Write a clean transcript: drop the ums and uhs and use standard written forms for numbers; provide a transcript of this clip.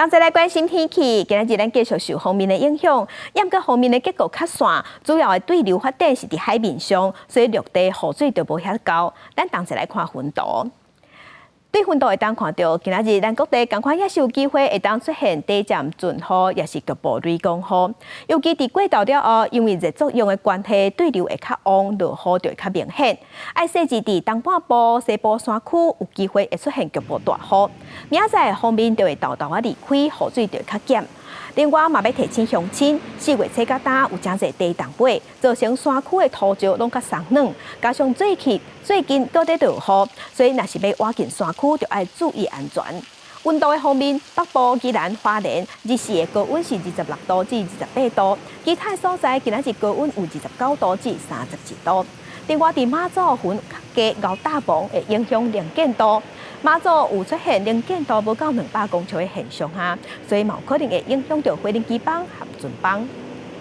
同齊來關心天氣，今仔日咱繼續受鋒面的影響，毋過鋒面的結構較散，主要的對流發展是佇海面上，所以陸地雨水就無遐厚。咱同齊來看雲圖。對雲圖會當看著，今仔日咱各地仝款也是有機會會當出現短暫陣雨，抑是局部雷公雨。尤其佇過晝了後，因為熱作用的關係，對流會較旺，落雨就會較明顯。愛細緻佇東半部、西部山區有機會會出現局部大雨。明仔載鋒面就會沓沓仔離開，雨水就會較減。另外嘛欲提醒鄉親，4月初到今有誠濟地動尾，造成山區的土石攏較鬆軟，加上最近閣咧落雨，所以若是欲倚近山區，就愛注意安全。溫度的方面，北部、宜蘭、花蓮日時的高溫是26度至28度，其他所在今仔日高溫有29度至31度。另外，佇馬祖雲較低𠢕搭霧會影響能見度，馬祖有出現能見度無夠200公尺的現象啊，所以嘛有可能會影響著飛行機班和船班。